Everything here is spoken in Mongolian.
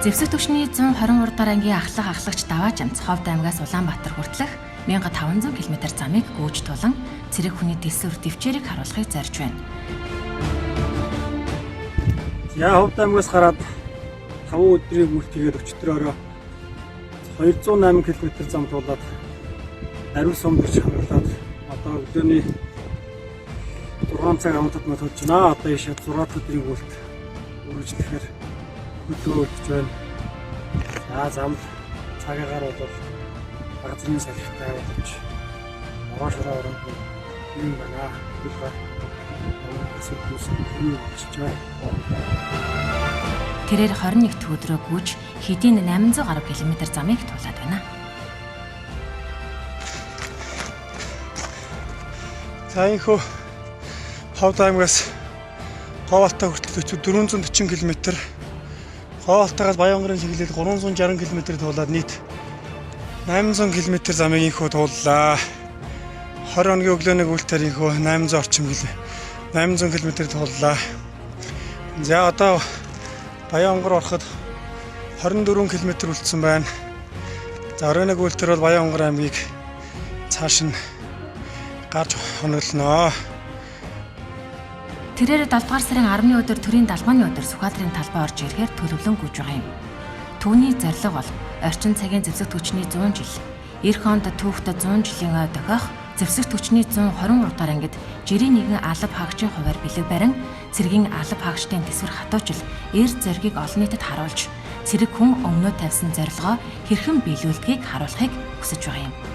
Зэвсэг түвшний 123 дугаар ангийн ахлах ахлагч Даваажамц Ховд аймгаас Улаанбаатар хүртэлх 1500 км замыг гүйж тулан цэрэг хүний төсвөр төвчээрийг харуулахыг зорж байна. За, Ховд аймгаас гараад 5 өдрийн гүйлтгээд өчтөр орой 208 км зам туулаад Ариун сумд ирж хангалаад одоо өглөөний 6 цаг амтад мод болж байна. Одоо ийшээ 6 дахь өдрийн гүйлт үргэлжлэхээр хөдөлгөөн өгч байна. За, зам цагаагаар бол газрын салхитай болж бороо шороо оронд юм байна. Хөдөлгөөн асуудал үүсэх болчихж байна. Тэрээр 21 дэх өдрөө гүйж хэдийн 800 гаруй км замыг туулаад байна. За, энэхүү Ховд аймгаас Говьалтай хүртэл 440 км, Говьалтайгаас Баянгарын чиглэлд 360 км туулаад нийт 800 км замыг энэхүү тууллаа. 20 хоногийн өглөөний гүйлтээр энэхүү 800 орчим км 800 км тууллаа. За, одоо Баян онгор ороход 24 км үлдсэн байна. За, оройн гүйлтээр бол Баян онгор аймгийг цааш нь гарч хоноглоно. Тэрээр 7 дугаар сарын 10-ны өдөр төрийн далбааны өдөр Сүхбаатарын талбай орж ирэхээр төлөвлөн гүйж байгаа юм. Түүний зорилго бол орчин цагийн зэвсэг түвшний 100 жил, эх онд түүхт 100 жилийн ой дохиох зэвсэг түвшний 123 дугаар ангид жирийн нэгэн алба хаагчийн хувиар бэлэг барин цэргийн алба хаагчдын төсвөр хатуучил эр зоригийг олон нийтэд харуулж цэрэг хүн өмнөө тавьсан зорилгоо хэрхэн биелүүлдгийг харуулахыг хүсэж байгаа юм.